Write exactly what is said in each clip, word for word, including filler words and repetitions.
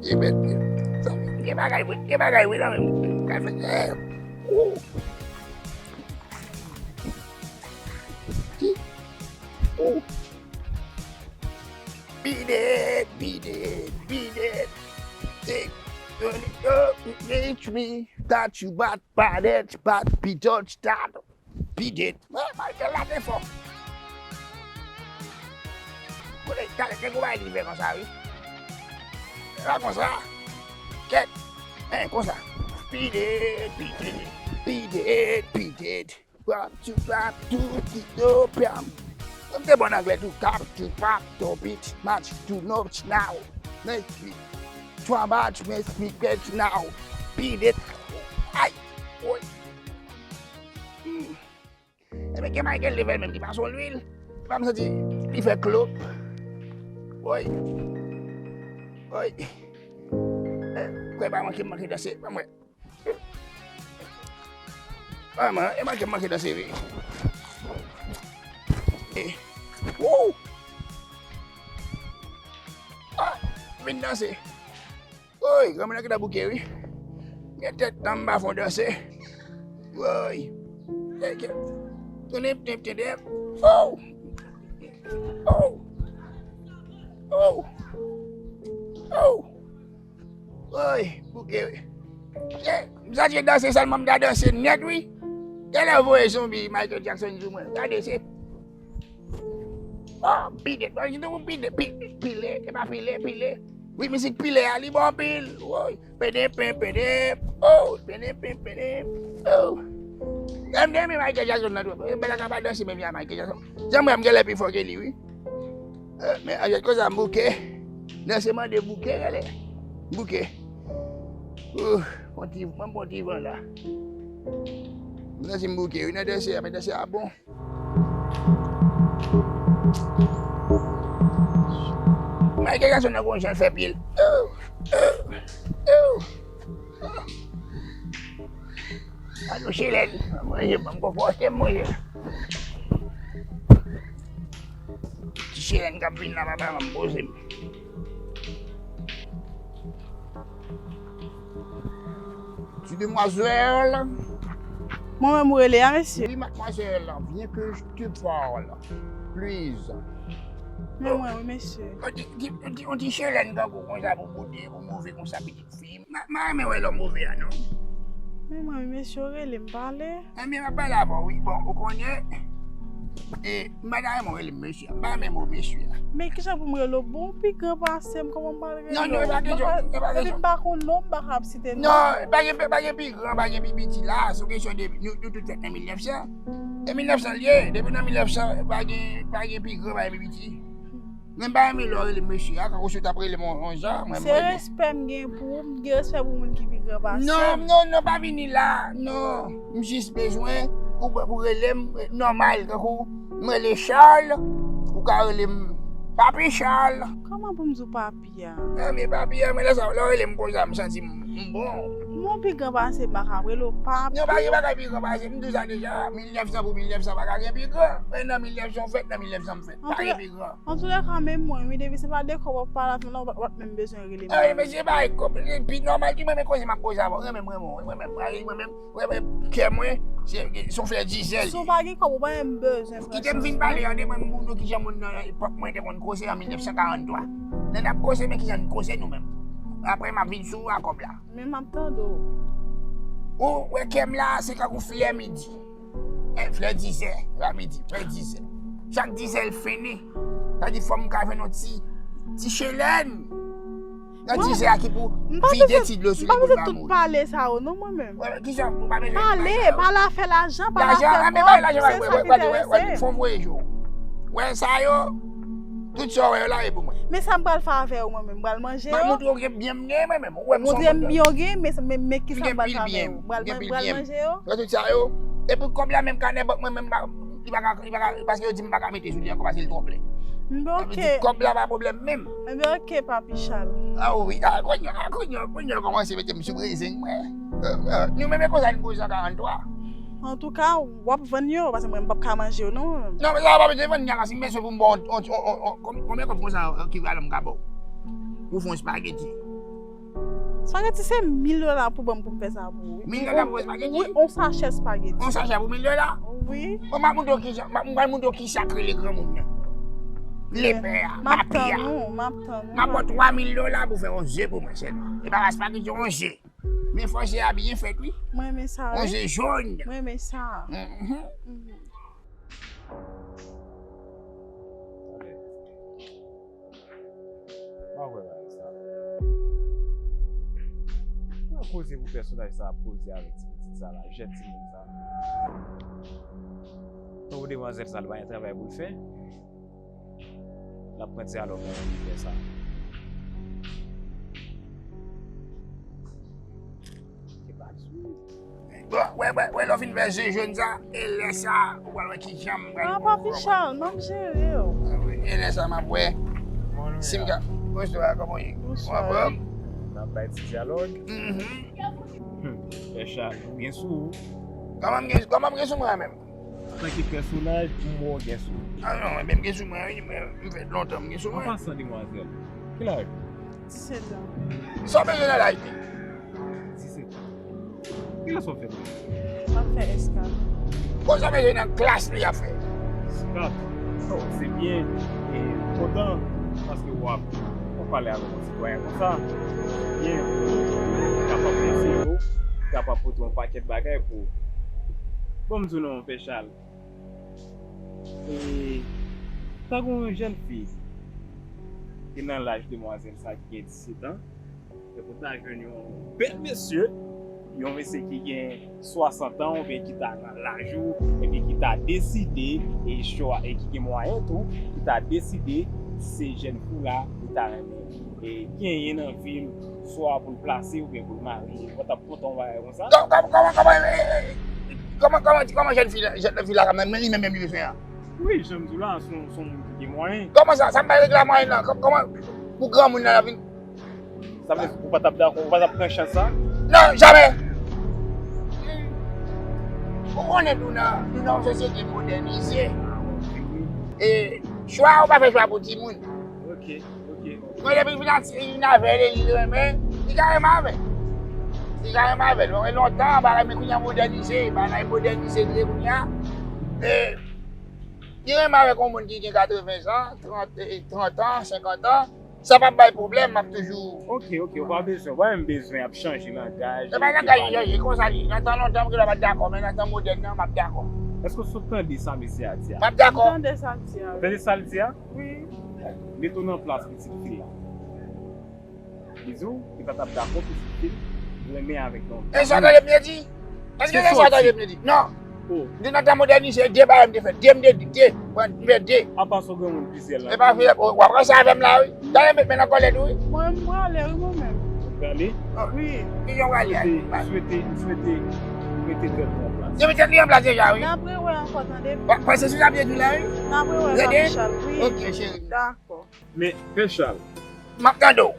Ebyen, gen bagay wi, gen bagay wi nan men m. Kay fè, eh, ou. Ki? Ou. Beat it, beat it, beat it. Take, turn it up, reach me. That you bad, bad it, bad, be touch that. Beat it. Mwen, Michael la te fò. Kote, talè, gen kou bagay li fè konsa, wi. Se pa konsa. Kèt. Hein, konsa. Beat it, beat it, beat it, beat it. Pam, tu, pam, tu, ti, do, pam. Mwen te bon anglè tou. Cap, tu, pam, to, beat, match, tu, notch, now. Make it. Twa match, make me get now. Beat it. Ay, woy. Hmm. Ebyen, gen Michael Level menm ki pa son lwil. Li pa m santi li fè klop. Woy. Woy. Eh, kwè pa manke, manke danse. Pa mwen. Manman, e manke, manke danse wi. Eh. Wou! Ah, vin danse. Woy, granmoun nan gentan bouke wi. Gen tèt nan m pa fon danse. Woy. Tèt, tèt, tèt, tèt. Oh! Oh! Oh! Oh! Woy, bouke wi. Eh, m santi danse sèlman, m ta danse nèt wi. Genlè voye zonbi Michael Jackson sou mwen. Gade se. Oh, pile. Bon, di nou pile, pile, pile, e pa pile, pile. Wi, mizik pile a, li bon anpil. Woy, pede pen, pede. Oh, pede pen, pede. Oh. M te renmen Michael Jackson nan tou. E bèl la ka pa danse menm jan Michael Jackson. Jan mwen, m genlè pi fò ke li, wi. Eh, men, avyèt konsa, m bouke. Danse mande bouke, genlè. M bouke. Ouh, bon ti, bon, bon ti van la. M santi m bouke, wi, nan danse a, men danse a bon. Michael Jackson nan gon jan l fè pye l. Oh, oh, oh. Alo, Chelèn, manje, ban m konfòte m, manje. Ti Chelèn k ap vin la, papa, ban m poze m. Ti demwazèl. Mwen menm ou rele a, mesye? Oui, mademoiselle, viens que je te parle. Please. Men mwen, wi, mesye. On ti, ti, ti, on ti Chelèn tankou konsa pou boude, pou move konsa, pitit fi. M, m pa renmen wè lè w move a, non. Men mwen, wi, mesye, ou rele m pale. Ebyen, m ap pale avè w, wi. Bon, ou konnen, e, m pa ta renmen w rele m mesye. M pa renmen mo mesye a. Men kijan pou m rele w? Bon, ou pi gran pase m, kòman m pral rele w? Non, non, e pa kesyon, e pa kesyon. Depi m pa konn non, m pa ka ap site non. Non, pa gen, pa gen pi gran, pa gen pi piti la. Se yon kesyon de, nou, nou tout fèt nan mil nèf san. E mil nèf san l ye, depi nan mil nèf san, pa gen, pa gen pi gran, pa gen pi piti. Mwen m pa renmen lè w rele m mesye a, kankou si w t ap rele m yon, yon jan, mwen m rele. Se respè m gen pou ou, m gen respè pou moun ki pi gran pase m. Non, non, non, pa vini la, non. M jis bezwen pou, pou rele m nòmal, kankou m rele Charles, ou ka rele m Papi Charles. Kòman pou m di w papi a? Ebyen, papi a, mwen lè sa, lè w rele m konsa, m santi m, m bon. Mwen pi gran pase m, pa ka rele w papi. Non, pa gen bagay pi gran pase m, m di w sa deja, mil nèf san pou mil nèf san pa ka gen pi gran. Men nan mil nèf san w fèt, nan mil nèf san m fèt. Pa gen pi gran. Antoulèka, menm mwen, wi, depi se pa de kòb w ap pale avè m, w pa t menm bezwen rele m. Ay, mesye, bay kòb, pi nòmal ki mwen menm koze m ap koze avè w. Mwen menm, mwen menm, mwen menm, mwen menm, mwen menm, kè mwen, se, se yon flè dizèl. Si w pa gen kòb, ou pa menm bezwen pran chans. Kite m vin pale, tande mwen, m di w kijan moun nan epòk mwen te konn koze an mil nèf san karant twa. Lè n ap koze, men kijan n koze nou menm. Apre, m ap vin sou ou a kòb la. Men m ap tande w. Ou wè kè m la, se kankou flè midi. E, flè dizè, pa midi, flè dizè. Chak dizè l fini. Sa di fò m ka jwenn yon ti, ti chelèn. Nan dizè a ki pou vide ti dlo sou lepòl pa moun. M pa bezwen tout pale sa yo, non, mwen menm. Wè, kijan ou pa bezwen pale sa yo? Pale, pale afè lajan, pale afè kòb, se sa ki enterese m. Fò m voye jou. Wè sa yo, tout sa w wè yo la, e pou mwen. Men sa m pral fè avè yo, mwen menm, m pral manje yo? M montre w gen byen m gen, mwen menm. Ou wè m se yon moun. Montre m byen w gen, men, men, men kisa m pral fè avè yo? M pral, m pral manje yo? Wè tout sa yo. Epi kòb la menm kanè bank mwen menm, li pa ka, li pa ka, paske yo di m pa ka mete sou li ankò, paske li twò plen. Sa vle di kòb la pa pwoblèm menm. Enben, oke, Papi Chal. A wi, a, kounye a, kounye a, kounye a, kòmanse mete m sou rezen, mwen. E, e, nou menm e konsa n koze an karant twa. Antouka, w ap vann yo, paske mwen, m p ap ka manje yo, non. Non, men sa pa bezwen vann, nyalas, m bezwen pou m ba w, on, on, on, on, konbyen kòb konsa, ekivalan m ka ba w? Pou fè yon espageti. Spaghetti se mil dola pou ban m pou m fè sa pou ou. Mil dola pou espageti? Wi, on sachè spaghetti. On sachè pou mil dola? Wi. Bon, m ap montre w kijan, m ap, m pral montre w kisa k rele granmoun nan. Lepè a, papi a. M ap tann ou, m ap tann ou. M ap ba w twa mil dola pou fè yon ze pou mwen sèlman. E pa espageti, yon ze. Men fò ze a byen fèt, wi. Mwen renmen sa, wi. Yon ze jòn. Mwen renmen sa. Mhm. Mhm. Pa wè bagay sa. Mwen koze pou pèsonaj sa ap koze avèk ti pitit sa la, jèn timoun sa. Tankou demwazèl sa, li pa gen travay pou l fè. L ap pran dyalòg nan yon fè sa. Bon, wè, wè, wè, lè w fin fè ze jòn sa, e lè sa, ou pral wè kijan m pral. Ah, Papi Charles, m ap jere w. Ah, wi, e lè sa, m ap wè si m ka. Bonswa, kòman w ye? Bonswa. Ou anfòm? N ap bay ti dyalòg. Mhm. Hmm, Pè Charles, ou gen sou ou. Kòman m gen, kòman m gen sou mwen menm? Antanke pèsonaj, m wè w gen sou ou. Ah non, mwen menm gen sou mwen, wi, mwen, m fè lontan m gen sou mwen. An pasan, demwazèl, ki laj ou? Disèt an. Sa w bezwen nan laj li? Disèt an. Kilès w ap fè laj? M ap fè S kat. Bon, sa w bezwen nan klas li ap fè? S kat. Oh, se byen. E kontan paske w ap, w ap pale avèk yon sitwayen konsa. Se byen. Kapab ede w, kapab pote yon pakèt bagay pou ou. Bon, m di w non, Pè Chal. E ta gen yon jèn fi ki nan laj demwazèl sa ki gen disèt an. Epi w ta jwenn yon bèl mesye, yon mesye ki gen swasant an oubyen ki ta nan laj ou, epi ki ta deside, e chwa, e ki gen mwayen tou, ki ta deside se jèn fi la li ta renmen, e genyen nan vi l, swa pou l plase oubyen pou l marye. Ou pa t ap kontan yon bagay konsa? Kò-, kò-, kòman, kòman, e, e, e, kòman, kòman, kòman jèn fi la, jèn fi la, men li menm, menm li bezwen an? Wi, jan m di w la, se yon, se yon moun ki gen mwayen. Kòman sa? Sa m pa regle a mwayen nan. Kò-, kòman pou granmoun nan ap vin Sa vle di ou pa t ap dakò, ou pa t ap pran chans sa? Non, jamè. Ou konnen nou nan, nou nan yon sosyete modènize. E chwa, ou pa fè chwa pou timoun. Ok, ok, ok. Mwen, depi l vin ati-, vin avè l, li renmen, li ka renmen avè l. Li ka renmen avè l. Mwen, lontan, bagay, men kounye a modènize, bagay modènize li ye kounye a. E li renmen avèk yon moun ki gen katreven zan, trant, e, trant an, senkant an. Sa p ap bay pwoblèm, m ap toujou. Ok, ok, ou pa bezwen, ou pa menm bezwen ap chanje langaj. E pa langaj li chanje, konsa li. Nan tan lontan, m genlè pa t dakò, men nan tan modèn nan, m ap dakò. Èske w sot tande sa mesye a di a? M ap dakò. M tande sa l di a. Ou tande sa l di a? Wi. Mete w nan plas pitit fi a. Li di w, li pa t ap dakò pitit fi l renmen avèk yon. E sa w tande m te di? Èske se sa w tande m te di? Non. Oh. M te nan tan modènize, de bagay m te fè. De m te di, de. Mwen, m fè de. Apa sou granmoun plizyè la. E pa fè, w ap ranse avè m la, wi. Talè met men nan kòlèt ou, wi. Mwen, m prale, wi, mwen menm. Ou prale? Wi. Kijan w prale a? M swete, m swete, m swete ou mete tèt ou an plas. Yo met tèt li an plas deja, wi. N ap rewè ankò, tande? Panse sou sa m te di w la, wi. N ap rewè, Papi Chal, wi. Ok, cheri. Dakò. Men, Pè Chal. M ap tande w.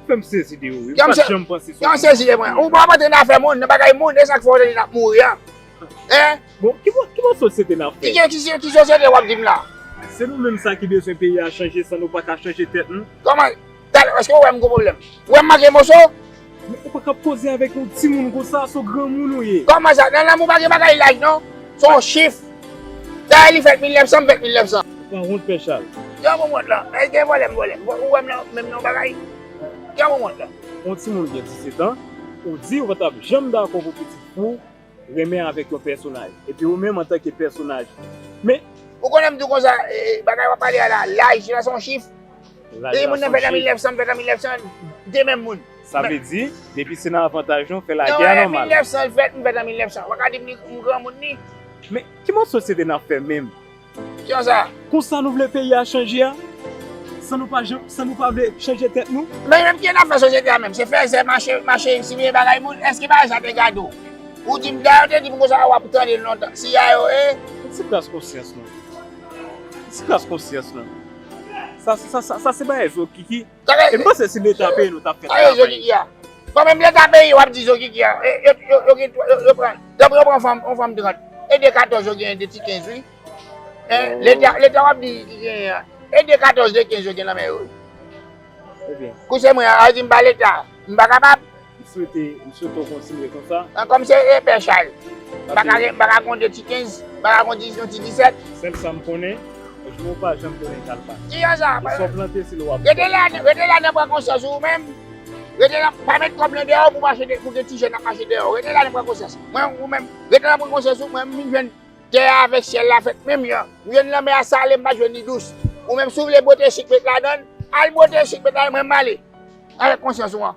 Fè m sezi de ou, wi. M pa t janm panse sa. Yo, m sezi de mwen. Ou pa rantre nan afè moun, nan bagay moun, e sa k fè w tande n ap mouri a. Hein? Bon, ki mo-, ki mo sosyete n ap fè? Ki, ki, ki, ki sosyete w ap di m la? Se nou menm sa ki bezwen peyi a chanje, san nou pa ka chanje tèt nou. Kòman? Talè, èske w wè m gon pwoblèm? Ou wè m manke moso? Men ou pa ka ap koze avèk yon timoun konsa, se yon granmoun ou ye. Kòman sa? Nan lanmou pa gen bagay laj non. Se yon chif. Dayè li fèt mil nèf san, m fèt mil nèf san. Ou pa wont, Pè Chal? Kiyès ki wont la? E gen vòlè m vòlè. Ou wè m nan menm nan bagay? Kiyès ki wont la? Yon timoun gen disèt an, ou di ou pa t ap janm dakò pou pitit fi w renmen avèk yon pèsonaj. Epi ou menm antanke pèsonaj. Men ou konnen m di w konsa, e, e, bagay w ap pale a la, laj la se yon chif. Depi moun nan fèt an mil nèf san, m fèt an mil nèf san, de menm moun. Sa vle di, depi se nan avantaj nou, fè lagè a nòmal. Non, mil nèf san l fèt, m fèt an mil nèf san. Ou pa ka di m li, m granmoun ni. Men, ki mo sosyete n ap fè menm? Kijan sa? Konsa nou vle peyi a chanje a? San nou pa janm, san nou pa vle chanje tèt nou? Men, menm kijan n ap fè sosyete a menm? Se fè zè mache, mache, simen bagay moun? Èske bagay sa te gade w? Ou di m, dayè, yo te di m konsa, w ap tande l lontan. Si a yo, e? Ti kras konsyans nou. Ti kras konsyans nou. Sa, sa, sa, sa se bagay zo kiki. E m panse si Leta peye nou t ap fè travay. Sa yo zo kiki a. Bon, menm Leta peye, w ap di zo kiki a. E, yo, yo, yo gen, yo, yo pran. Yo, yo pran fanm, yon fanm trant. E de katòz yo gen, de ti kenz, wi. Hein? Leta, Leta w ap di ki genyen an. E de katòz, de kenz yo gen nan men yo, wi. Koute mwen, a di m pa leta, m pa kapab. M swete, m swete w kontinye konsa. An kòm se epè chay. M pa ka, m pa ka konte ti kenz, m pa ka konte yon ti disèt. Sèl sa m konnen, jou w pa janm konnen kal pa. Ki an sa? Sou plante si l w ap. Rete la, rete la nan pran konsyans ou menm. Rete la, pa met kòb nan deyò pou mache pou gen ti jèn ap mache deyò. Rete la nan pran konsyans. Mwen ou menm, rete la pran konsyans ou, mwen m vin jwenn tè a avèk syèl la fèt menm jan. M jwenn lanmè a sale, m pa jwenn li dous. Ou menm si w vle bwote chik met ladan l, al bwote chik met ladan l, mwen m ale. Avèk konsyans ou an.